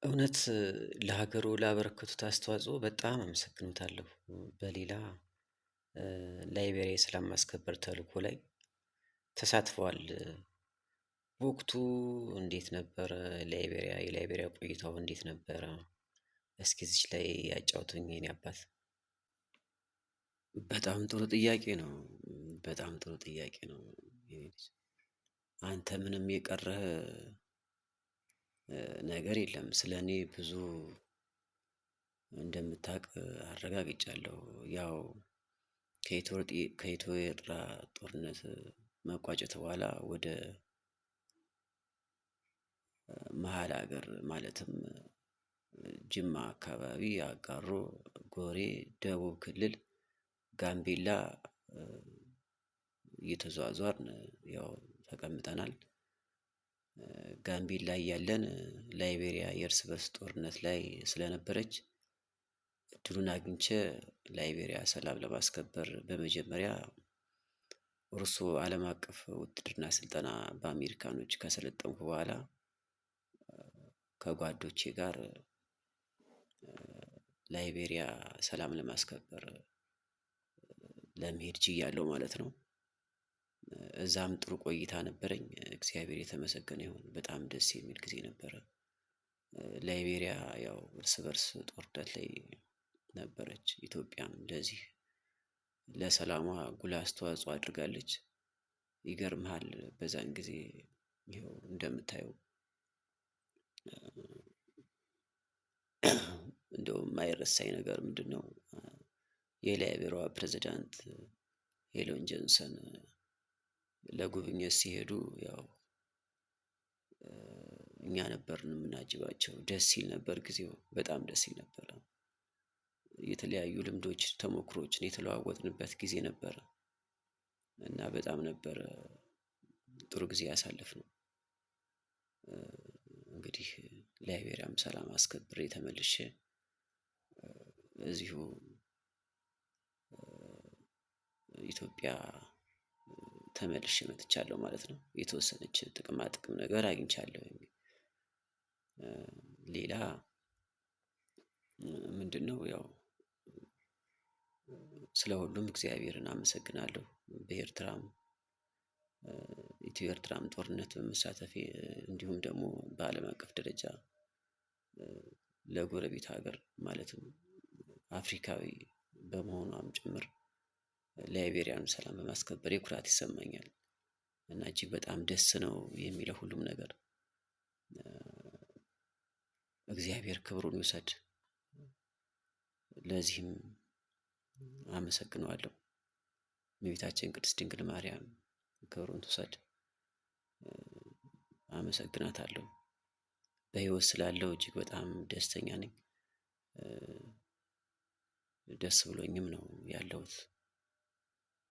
እውነት ለሀገሩ ላበረከቱት አስተዋጽኦ በጣም አመሰግኖታለሁ። በሌላ ላይቤሪያ የሰላም ማስከበር ተልእኮ ላይ ተሳትፈዋል። በወቅቱ እንዴት ነበረ? ላይቤሪያ የላይቤሪያ ቆይታው እንዴት ነበረ? እስኪ እዚች ላይ ያጫውቱኝ የኔ አባት። በጣም ጥሩ ጥያቄ ነው። በጣም ጥሩ ጥያቄ ነው። የኔ ልጅ አንተ ምንም የቀረህ ነገር የለም። ስለ እኔ ብዙ እንደምታውቅ አረጋግጫለሁ። ያው ከኢትዮ ኤርትራ ጦርነት መቋጨት በኋላ ወደ መሃል ሀገር ማለትም ጅማ አካባቢ አጋሮ፣ ጎሬ፣ ደቡብ ክልል፣ ጋምቤላ እየተዟዟርን ያው ተቀምጠናል። ጋምቤላ እያለን ላይቤሪያ የእርስ በርስ ጦርነት ላይ ስለነበረች እድሉን አግኝቼ ላይቤሪያ ሰላም ለማስከበር በመጀመሪያ እርሱ አለም አቀፍ ውትድርና ስልጠና በአሜሪካኖች ከሰለጠንኩ በኋላ ከጓዶቼ ጋር ላይቤሪያ ሰላም ለማስከበር ለመሄድ ችያለሁ ማለት ነው። እዛም ጥሩ ቆይታ ነበረኝ፣ እግዚአብሔር የተመሰገነ ይሁን፣ በጣም ደስ የሚል ጊዜ ነበረ። ላይቤሪያ ያው እርስ በእርስ ጦርነት ላይ ነበረች። ኢትዮጵያም ለዚህ ለሰላሟ ጉልህ አስተዋጽኦ አድርጋለች። ይገርምሃል በዛን ጊዜ ይኸው እንደምታየው እንደውም የማይረሳኝ ነገር ምንድነው? የላይቤሪያዋ ፕሬዝዳንት ሄሎን ጆንሰን ለጉብኝት ሲሄዱ ያው እኛ ነበርን የምናጅባቸው። ደስ ይል ነበር ጊዜው፣ በጣም ደስ ይል ነበር። የተለያዩ ልምዶች ተሞክሮችን የተለዋወጥንበት ጊዜ ነበረ። እና በጣም ነበር ጥሩ ጊዜ ያሳለፍነው። እንግዲህ ላይቤሪያም ሰላም አስከብሬ ተመልሼ እዚሁ ኢትዮጵያ ተመልሼ መጥቻለሁ ማለት ነው። የተወሰነች ጥቅማ ጥቅም ነገር አግኝቻለሁ። ሌላ ምንድነው? ያው ስለ ሁሉም እግዚአብሔርን አመሰግናለሁ። በኤርትራም ኢትዮ ኤርትራም ጦርነት በመሳተፌ እንዲሁም ደግሞ በአለም አቀፍ ደረጃ ለጎረቤት ሀገር ማለትም አፍሪካዊ በመሆኗም ጭምር ላይቤሪያን ሰላም በማስከበሬ ኩራት ይሰማኛል። እና እጅግ በጣም ደስ ነው የሚለው ሁሉም ነገር። እግዚአብሔር ክብሩን ይውሰድ። ለዚህም አመሰግነዋለሁ። እመቤታችን ቅድስት ድንግል ማርያም ክብሩን ትውሰድ። አመሰግናታለሁ። በህይወት ስላለው እጅግ በጣም ደስተኛ ነኝ። ደስ ብሎኝም ነው ያለሁት።